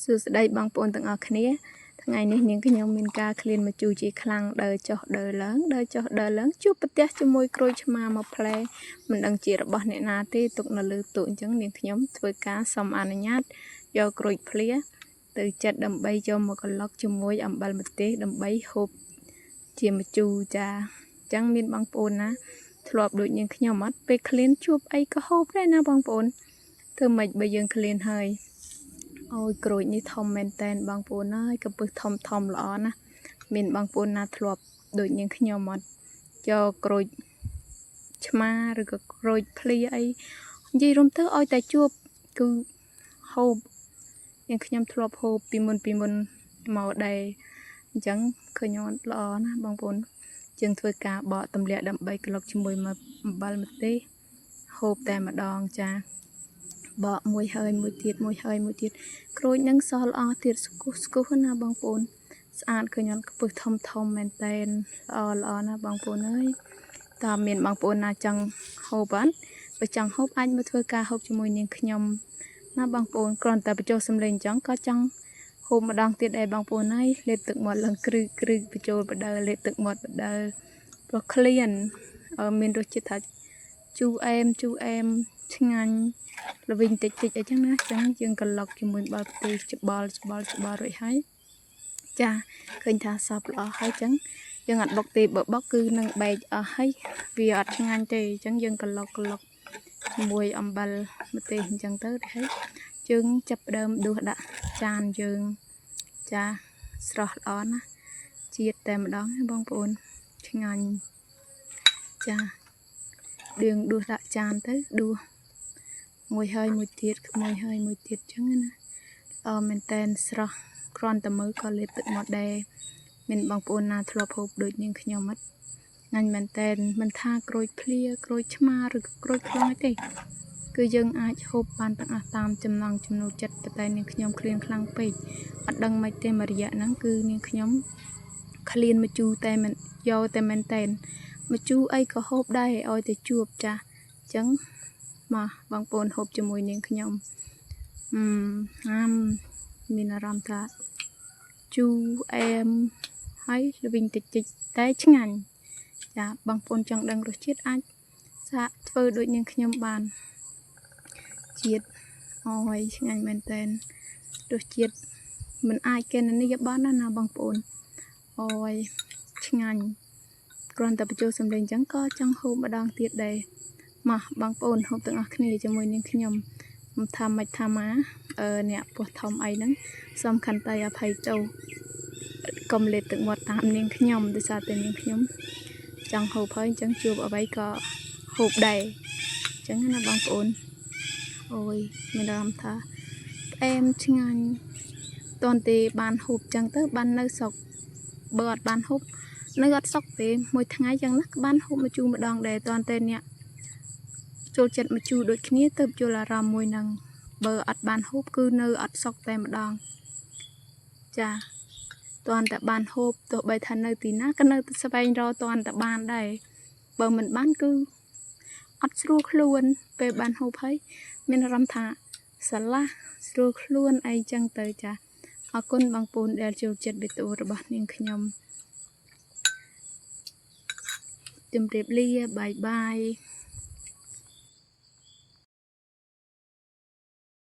សួស្តីបងប្អូនទាំងអស់គ្នាថ្ងៃនេះនាងខ្ញុំមានការឃ្លានម្ជូរជាខ្លាំងដើរចុះដើរឡើងដើរចុះដើរឡើងជួបប្រទះជាមួយក្រូចឆ្មាមួយផ្លែមិនដឹងជារបស់អ្នកណាទេទុកនៅលើទូអញ្ចឹងនាងខ្ញុំធ្វើការសុំអនុញ្ញាតយកក្រូចភ្លាទៅចិត្តដើម្បីយកមកក្លុកជាមួយអំបិលម្ទេសដើម្បីហូបជាម្ជូរចាអញ្ចឹងមានបងប្អូនណាធ្លាប់ដូចនាងខ្ញុំអត់ពេលឃ្លានជួបអីក៏ហូបដែរណាបងប្អូនធ្វើម៉េចបើយើងឃ្លានហើយអូយក្រូចនេះធំមែនតែនបងប្អូនអើយកំពឹសធំធំល្អណាស់មានបងប្អូនណាធ្លាប់ដូចនាងខ្ញុំអត់យកក្រូចឆ្មាឬក៏ក្រូចភ្លាអីនិយាយរួមទៅឲ្យតែជួបគឺហូបនាងខ្ញុំធ្លាប់ហូបពីមុនពីមុនមកដែរអញ្ចឹងឃើញអត់ល្អណាស់បងប្អូនជាងធ្វើការបកទម្លាក់ដើម្បីក្លុកជាមួយមកអំបិលម្ទេសហូបតែម្ដងចាបកមួយហើយមួយទៀតមួយហើយមួយទៀតក្រូចនឹងសល់ល្អទៀតស្គុះស្គុះណាបងប្អូនស្អាតឃើញអត់ខ្ពឹសធំធំមែនតែនល្អល្អណាបងប្អូនអើយតើមានបងប្អូនណាចង់ហូបអត់បើចង់ហូបអាចមកធ្វើការហូបជាមួយនាងខ្ញុំណាបងប្អូនគ្រាន់តែបញ្ចុះសំឡេងអញ្ចឹងក៏ចង់ហូបម្ដងទៀតដែរបងប្អូនហើយលេបទឹកមាត់ឡើងគ្រឹកគ្រឹកបញ្ចូលបដើលេបទឹកមាត់បដើព្រោះឃ្លានមានរសជាតិថាជូរអែមជូរអែមឆ្ងាញ់ល្វីងតិចតិចអីចឹងណាចឹងយើងក្លុកជាមួយបាល់ផ្ទៃច្បល់ច្បល់ច្បល់រួចហើយចាឃើញថាសពល្អហើយចឹងយើងអត់បុកទេបើបុកគឺនឹងបែកអស់ហើយវាអត់ឆ្ងាញ់ទេអញ្ចឹងយើងក្លុកក្លុកជាមួយអំបិលម្ទេសអញ្ចឹងទៅហើយយើងចាប់ផ្ដើមដួសដាក់ចានយើងចាស្រស់ល្អណាស់ជាតិតែម្ដងណាបងប្អូនឆ្ងាញ់ចាដៀងដួសដាក់ចានទៅដួសមួយហើយមួយទៀតមួយហើយមួយទៀតអញ្ចឹងណាល្អមែនតែនស្រស់គ្រាន់តែមើលក៏លេបទឹកមាត់ដែរមានបងប្អូនណាធ្លាប់ហូបដូចនាងខ្ញុំអត់ងាញ់មែនតែនមិនថាក្រូចភ្លាក្រូចឆ្មាឬក៏ក្រូចខ្លងទេគឺយើងអាចហូបបានទាំងអស់តាមចំណង់ចំណូលចិត្តតែនាងខ្ញុំឃ្លានខ្លាំងពេកអត់ដឹងមិនទេមួយរយៈហ្នឹងគឺនាងខ្ញុំឃ្លានម្ជូរតែមិនយកតែមែនតែនម្ជូរអីក៏ហូបដែរឲ្យតែជួបចាអញ្ចឹងមកបងប្អូនហូបជាមួយនាងខ្ញុំអឺអាមមានអារម្មណ៍ថាជូរអែមហើយល្វីងតិចតិចតែឆ្ងាញ់ចាបងប្អូនចង់ដឹងរសជាតិអាចសាកធ្វើដូចនាងខ្ញុំបានជាតិអូយឆ្ងាញ់មែនតែនរសជាតិមិនអាចកណនីបានណាណាបងប្អូនអូយឆ្ងាញ់គ្រាន់តែបញ្ចូលសម្លេងអញ្ចឹងក៏ចង់ហូបម្ដងទៀតដែរមកបងប្អូនហូបទាំងអស់គ្នាជាមួយនាងខ្ញុំមិនថាម៉េចថាម៉ាអឺអ្នកពោះធំអីហ្នឹងសំខន្តីអភ័យទោសកុំលេបទឹកមាត់តាមនាងខ្ញុំដោយសារតែនាងខ្ញុំចង់ហូបហើយអញ្ចឹងជួបអ្វីក៏ហូបដែរអញ្ចឹងណាបងប្អូនអូយមានអារម្មណ៍ថាផ្អែមឆ្ងាញ់តន់ទេបានហូបចឹងទៅបាននៅសុកបើអត់បានហូបនៅអត់សុកទេមួយថ្ងៃចឹងណាក៏បានហូបមួយជូរម្ដងដែរតន់ទេអ្នកចូលចិត្តមួយជូរដូចគ្នាទៅយល់អារម្មណ៍មួយនឹងបើអត់បានហូបគឺនៅអត់សុកតែម្ដងចាតន់តែបានហូបទោះបីថានៅទីណាក៏នៅតែស្វែងរកតន់តែបានដែរបើមិនបានគឺអត់ស្រួលខ្លួនពេលបានហូបហើយមានអារម្មណ៍ថាស្រឡះស្រួលខ្លួនអីចឹងទៅចាអរគុណបងប្អូនដែលចូលចិត្តវីដេអូរបស់នាងខ្ញុំជម្រាបលាបាយបាយ។